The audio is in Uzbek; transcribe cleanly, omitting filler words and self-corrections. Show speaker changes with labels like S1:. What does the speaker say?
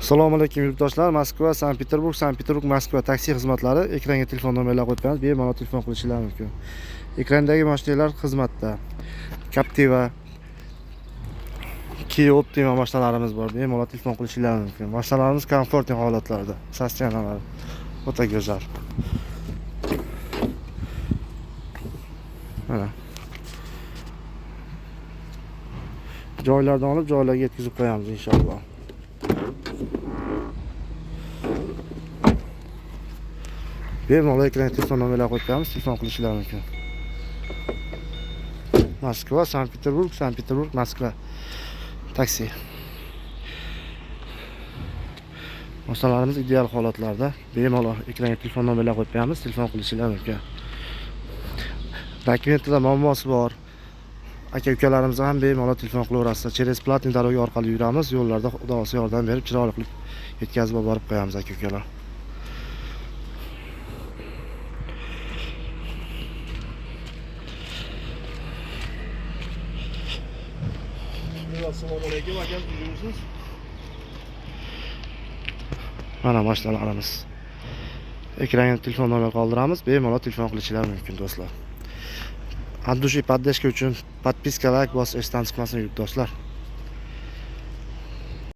S1: Assalomu alaykum yurtdoshlar. Moskva, Sankt-Peterburg, Sankt-Peterburg, Moskva taksi xizmatlari. Ekranga telefon nomerlari qo'yib qo'yamiz. Bemalol telefon qilishingiz mumkin. Ekrandagi mashinalar xizmatda. Captiva, Kia Optima mashinalarimiz bor. Bemalol telefon qilishingiz mumkin. Mashinalarimiz komfortli holatlarda. Sostenalari o'ta go'zal. Mana. Joylardan olib joylarga yetkazib qo'yamiz inshaalloh. Bemalol ekranga telefon nomerlari qo'yib qo'yamiz, telefon qilishingiz mumkin. Moskva, Sankt-Peterburg, Sankt-Peterburg, Moskva taksi. Mashinalarimiz ideal holatlarda. Bemalol ekranga telefon nomerlari qo'yib qo'yamiz, telefon qilishingiz mumkin. Dokumentida muammosi bor. Aka ukalarimiz ham bemalol telefon qilaverasizlar. Через платный дорога orqali yuramiz. Yo'llarda Xudo xohlasa yordam berib, chiroyli qilib yetkazib olib borib qo'yamiz aka ukalar.
S2: Assalomu alaykum akam, uyimisiz?
S1: Mana mashinalarimiz. Ekranga telefon nomer qoldiramiz. Bemalol telefon qilishingiz mumkin do'stlar. От души поддержка uchun подписка, like bosish esdan chiqmasin yurtdoshlar.